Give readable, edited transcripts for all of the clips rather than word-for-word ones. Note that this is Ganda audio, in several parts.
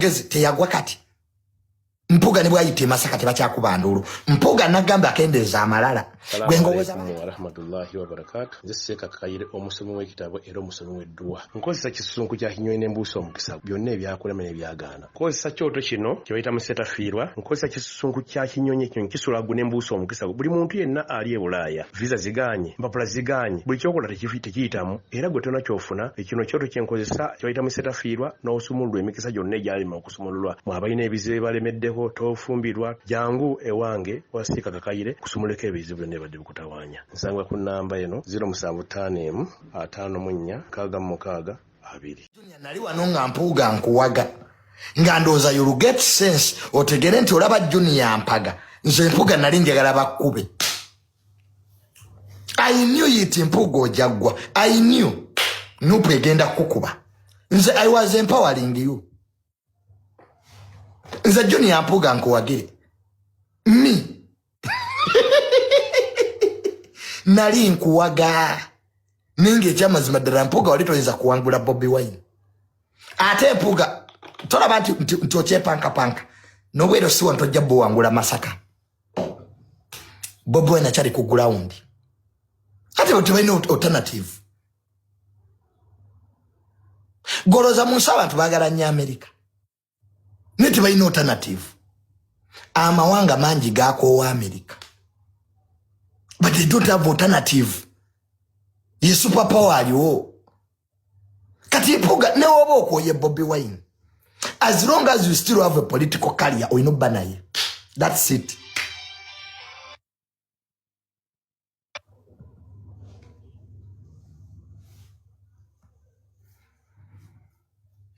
Gezi teyagwa kati. Mpuga ne bwayita emasaka tebakyakuba nduulu. Mpuga nagamba akendeeza amalala. Gwe ngoweza wa rahmatullahi wa barakatuh. Nze Seeka Kakayire omusomi w'ekitabo era omusomi w'edduwa. Nkozesa kisusunku kya kinyonyi ne mbuusa omukisa byonna ebyakulema n'ebyagaana. Nkozesa kyoto kino kye bayita musetafiirwa. Nkozesa kisusunku kya kinyonyi, ekinyonyi kisula ggu ne mbuusa omukisa buli muntu yenna ali e Bulaaya. Visa zigaanye, empapula zigaanye, buli ky'okola tekiyitamu era gwe tolina ky'ofuna. Kino kyoto kye nkozesa kye bayita musetafiirwa n'osumululwa emikisa gyonna egyalema okusumululwa. Mwe abalina ebizibu ebibalemeddeko, tofumbirwa, jangu ewange wa Siika Kakayire nkusumululeko ebizibu byonna ebibadde bikutawaanya. Nsangibwa ku nnamba eno, ziro musanvu ttaano emu, ataano mu nnya, nkaaga mu mukaaga, abiri. Junior nali wano nga mpuuga nkuwaga nga ndowooza you'll get sense otegere nti olaba Junior mpaga nze mpuuga nali njagala bakkube. I knew it mpuuga ojaggwa. I knew nupu egenda kukuba. Nze I was empowering you. Nze Junior mpuuga nkuwagire me nali nkuwaga ninga ekyamazima ddala mpuuga wali toyinza kuwangula Bobi Wine. Ate mpuuga tolaba nti okyepankapanka nobwero siwa ntojja buwangula Masaka. Bobi Wine akyali ku ground ate tebalina alternative. Goloza mu nsi abantu baagala nnyo Amerika naye tebalina alternative. Amawanga mangi gakoowa Amerika but they don't have alternative. Ye super power aliwo kati mpuuga newoba okwoye Bobi Wine as long as you still have a political career olina obba naye. That's it.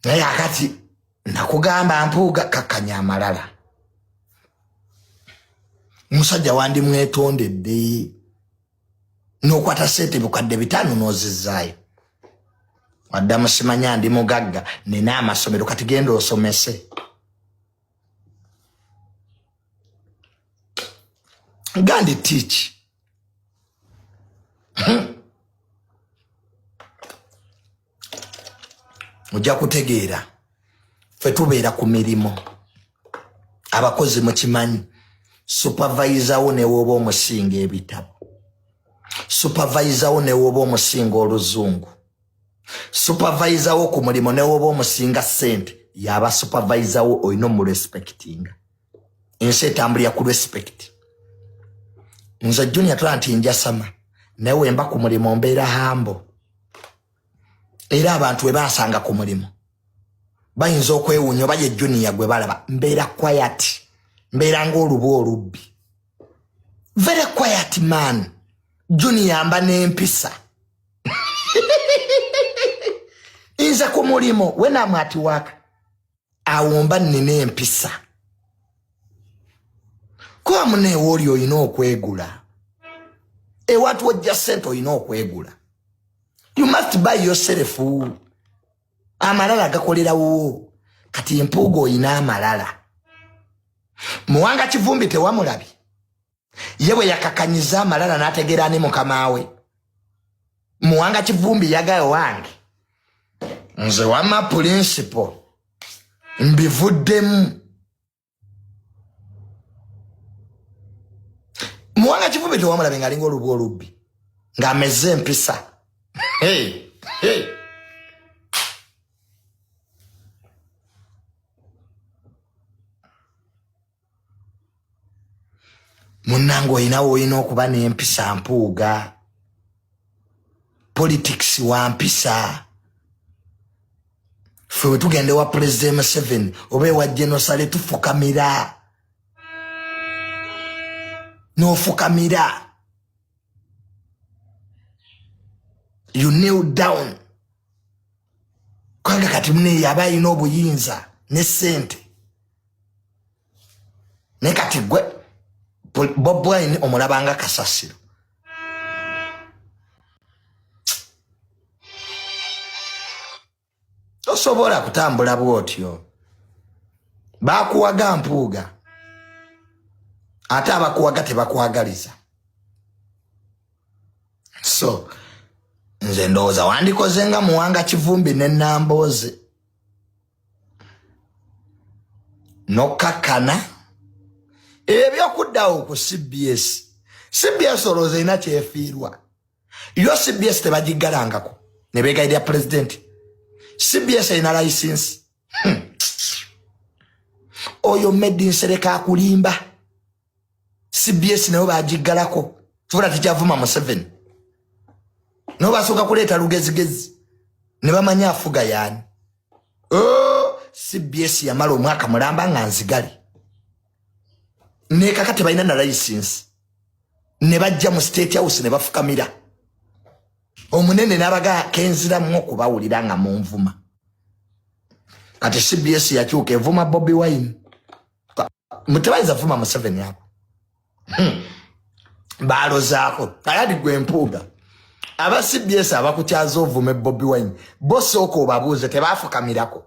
Naye akati nakugamba mpuuga kakkanya amalala. Musajja wandimwetondedde n'okwata ssente bukadde 500 n'ozizzaayo. Wadda musimanya ndi mugagga nina amasomero kati genda osomese. Gandi teach. Ojja kutegeera ffe tubeera ku mirimu abakozi mukimanyi supervisor wo ne wooba omusinga ebitabo supervisor wo ne wooba omusinga oluzungu supervisor wo ku mulimu ne wooba omusinga ssente yaba supervisor wo olina omurespectinga. Ensi etambulira ku respect. Nze Junior tola nti njasama naye wemba ku mulimu mbeera hambo era abantu we bansanga ku mulimu bayinza okwewuunya oba ye Junior gwe balaba mbeera quiet mbeera ng'olubu olubbi very quiet man. Junior mba n'empisa. Nze ku mulimu when I'm at work awo mba nnina empisa. Kuba muneewe oli olina okwegula ewantu wojja ssente olina okwegula. You must buy yourself. Amalala gakolerawo kati mpuuga olina amalala. Muwanga Kivumbi tewamulabye ye bwe yakakanyiza amalala n'ategeera ani mukama we. Muwanga Kivumbi yagayo wange nze wamma principal mbivuddemu. Muwanga Kivumbi tewamulabye ng'alinga olubu olubbi ng'ameze empisa. Hey, hey. Munnange olinawo olina okuba n'empisa mpuuga. Politics wa mpisa. Ffe bwe tugenda ewa President Museveni oba ewa Genosale tufukamira. N'ofukamira. You kneel down. Kubanga kati munne yaba alina obuyinza ne ssente. Naye kati gwe Bobi Wine omulabanga kasasiro. Tosobola kutambula bw'otyo. Bakuwaga mpuuga. Ate abakuwaga tebakwagaliza. So nze ndowooza wandikoze nga Muwanga Kivumbi ne Nambooze. Nokkakkana ebyokuddawo ku CBS. CBS olowooza erina kyefiirwa? Yo CBS tebagiggalangako ne beegayirira pulezidenti. CBS erina layisinsi. Oyo Medi Nsereka akulimba. CBS nayo bagiggalako, kibula tekyavuma Museveni. Nabo basooka kuleeta lugezigezi ne bamanya afuga yaani. Oh, CBS yamala omwaka mulamba nga nzigale, nekaka tebalina na license, ne bajja mu State House ne bafukamira omunene n'abaga kenziramu okubawulira nga munvuma. Kati CBS yakyuka evuma Bobi Wine. Mutebayinza vuma Museveni ako. Balozaako ayali gwe Mpuuga. Aba CBS abakukyaza ovume Bobi Wine, bo sooka obabuuze, tebafukamirako?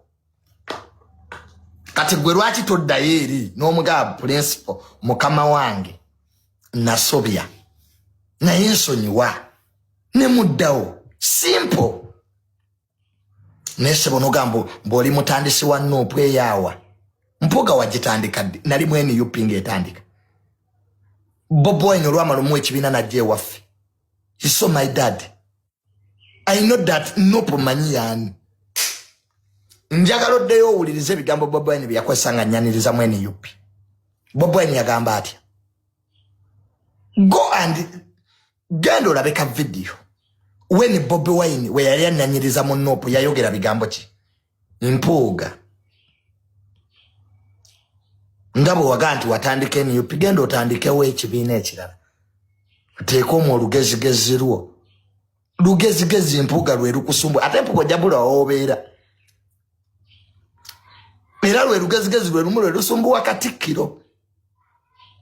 Kati gwe lwaki toddayo eri n'omugaba, "Principal, mukama wange, nasobya, naye nsonyiwa," ne muddawo? Simple. Naye sebo nogamba bw'oli mutandisi wa NUP eyaawa. Mpuuga wagitandika ddi? Nali mu NUP ng'etandika. Bobi Wine olwamala omuwa ekibiina najja ewaffe. He saw my dad. I know that NUP manyi yaani. Njagala oddeyo owulirize ebigambo Bobi Wine bye yakozesa nga nyaniriza mu NUP. Bobi Wine yagamba atya? Go and genda olabe ka video when Bobi Wine we yali ananyiriza mu NUP, yayogera bigambo ki? Mpuuga, nga bwe wagaa nti watandika NUP, genda otandikewo ekibiina ekirala, oteeke omwo olugezigezi lwo. Lugezigezi Mpuuga lwe lukusumbu. Ate Mpuuga ojja bula woobeera, era lwe lugezigezi lwe lumu lwe lusumbuwa Katikkiro,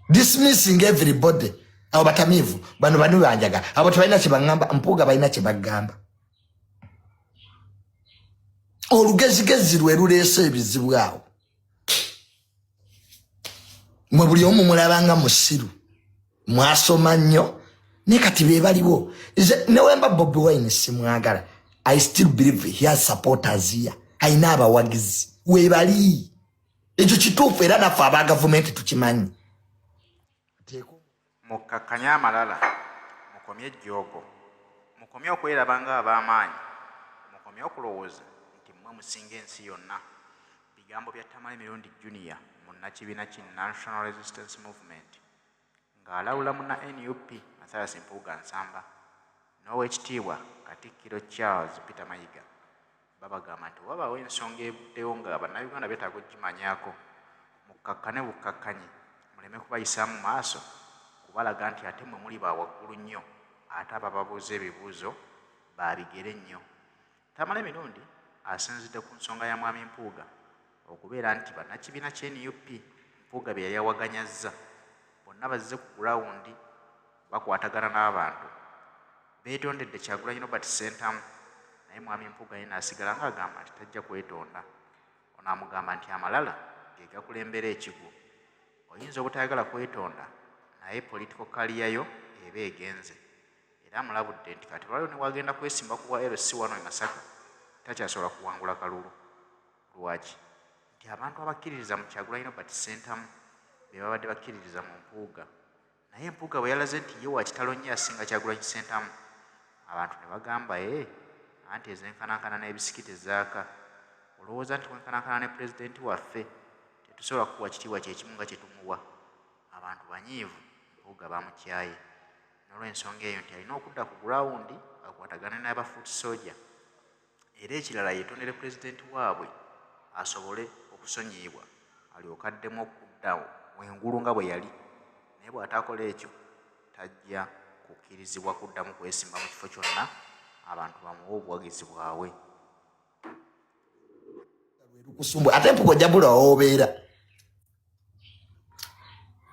dismissing everybody. Abo batamiivu bano, bani banjaga abo, tebalina kyebaŋŋamba. Mpuuga balina kyebagamba. Olugezigezi lwe luleese ebizibu awo. Mwe buli omu mulabanga musiru, mwasoma nnyo, naye kati be baliwo. Nze newemba Bobi Wine simwagala, I still believe he has supporters here. Ayina abawagizi webali, ekyo kituufu, era naffe aba gavumenti tukimanyi. Mukkakkanye amalala, mukomye ejjoogo, mukomye okweraba ng'ab'amaanyi, mukomye okulowooza nti mmwe musinga ensi yonna. Bigambo bya Tamale Mirundi Junior, munnakibiina ki National Resistance Movement, ng'alawula munna NUP Mathias Mpuuga Nsamba n'Owekitiibwa Katikkiro Charles Peter Mayiga. Babagamba nti wabaawo ensonga ebuddewo nga Bannayuganda beetaaga okugimanyaako. Mukkakkane bukkakkanyi, muleme kubayisaamu maaso kubalaga nti ate mmwe muli ba waggulu nnyo, ate abababuuza ebibuuzo babigere nnyo. Tamale Mirundi asinzidde ku nsonga ya Mwami Mpuuga okubeera nti bannakibiina kye NUP Mpuuga bye yali awaganyazza bonna bazze ku ground, bakwatagana n'abantu, beetondedde Kyagulanyi Robert Ssentamu, naye Mwami Mpuuga ye n'asigala ng'agamba nti tajja kwetonda. Ono amugamba nti amalala ge gakulembera ekigwo. Oyinza obutayagala kwetonda, naye political career yo eba egenze. Era amulabudde nti kati olwaliwo ne wagenda kwesimba ku bwa LC wano e Masaka, takyasobola kuwangula kalulu. Lwaki? Nti abantu abakkiririza mu Kyagulanyi Robert Ssentamu be babadde bakkiririza mu Mpuuga, naye Mpuuga bwe yalaze nti ye wa kitalo nnyo asinga Kyagulanyi Ssentamu, abantu ne bagamba, "Ee, anti ezenkanankana n'ebisiki tezaaka. Olowooza nti wenkanankana ne pulezidenti waffe, tetusobola kukuwa kitiibwa kyekimu nga kye tumuwa." Abantu banyiivu, Mpuuga bamukyaye n'olw'ensonga eyo nti alina okudda ku ground akwatagane n'aba foot soldier, era ekirala yeetondere pulezidenti waabwe asobole okusonyiyibwa, alyoke addemu okudda engulu nga bwe yali. Naye bw'ataakola ekyo, tajja kukkirizibwa kuddamu kwesimba mu kifo kyonna abantu bamuwe obuwagizi bwabwe. Lukusumbu. Ate Mpuuga ojja bula woobeera,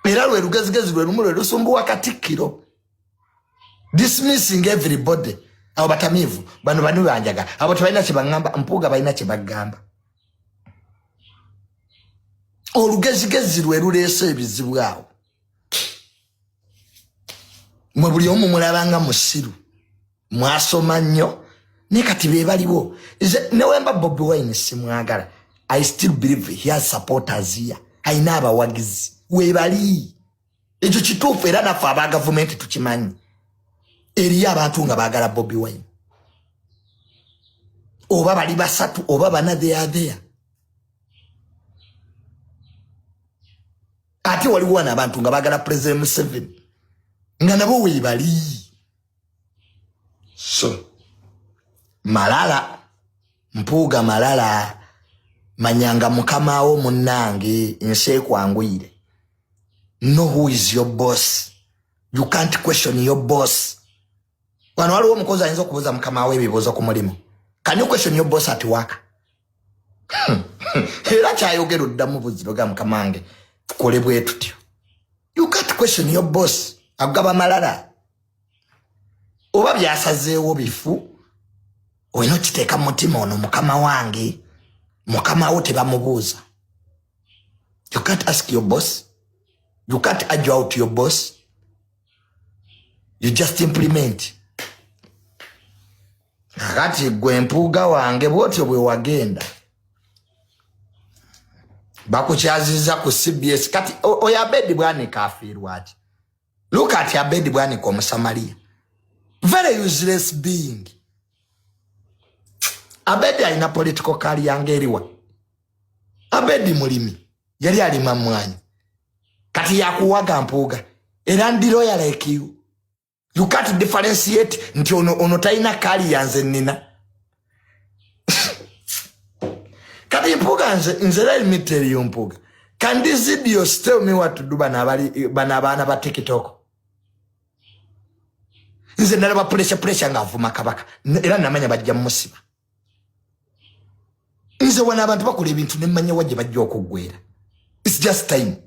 era lwe lugezigezi lwe lumu lwe lusumbuwa Katikkiro, dismissing everybody. Abo batamiivu bano, bani banjaga abo, tebalina kyebaŋŋamba. Mpuuga balina kyebagamba. Olugezigezi lwe luleese ebizibu awo. Mwe buli omu mulabanga musiru, mwasoma nnyo, naye kati be baliwo. Nze newemba Bobi Wine simwagala, I still believe he has supporters here. Alina abawagizi webali, ekyo kituufu, era naffe aba gavumenti tukimanyi. Eriyo abantu nga baagala Bobi Wine, oba bali basatu oba bana, they are there. Ate waliwo wano abantu nga baagala President Museveni nga nabo webali. So malala Mpuuga, malala, manyanga mukamawo munnange, nsi ekwanguyire. Know who is your boss. You can't question your boss. Wano waliwo omukozi ayinza okubuuza mukama we ebibuuzo ku mulimu? Can you question your boss at work? Era kyayogera oddamu buzibu ga mukama wange, tukole bwe tutyo. You can't question your boss. Agaba malala, oba byasazeewo bifu, olina okiteeka mu mutima, ono mukama wange. Mukama wo tebamubuuza. You can't ask your boss, you can't argue out your boss, you just implement. Kakati gwe Mpuuga wange, bwotyo bwe wagenda bakukyaziza ku CBS. Kati oyo Abedi Bwanika afiirwa ati? Look at Abedi Bwanika omusamaliya, very useless being. Abedi alina political career yange eriwa? Abedi mulimi, yali alima mwanyi, kati yakuwaga Mpuuga. Era ndi loyal like you. You can't differentiate nti ono talina career, nze nina. Kati Mpuuga, nze let me tell you, Mpuuga, can this idiot tell me what to do? Bano abali bano abaana ba TikTok, nze nalaba pressure, pressure ng'avuma Kabaka, era namanya bajja mumusiba. Nze wano abantu bakola ebintu nemmanya wa gye bajja okuggwera. It's just time.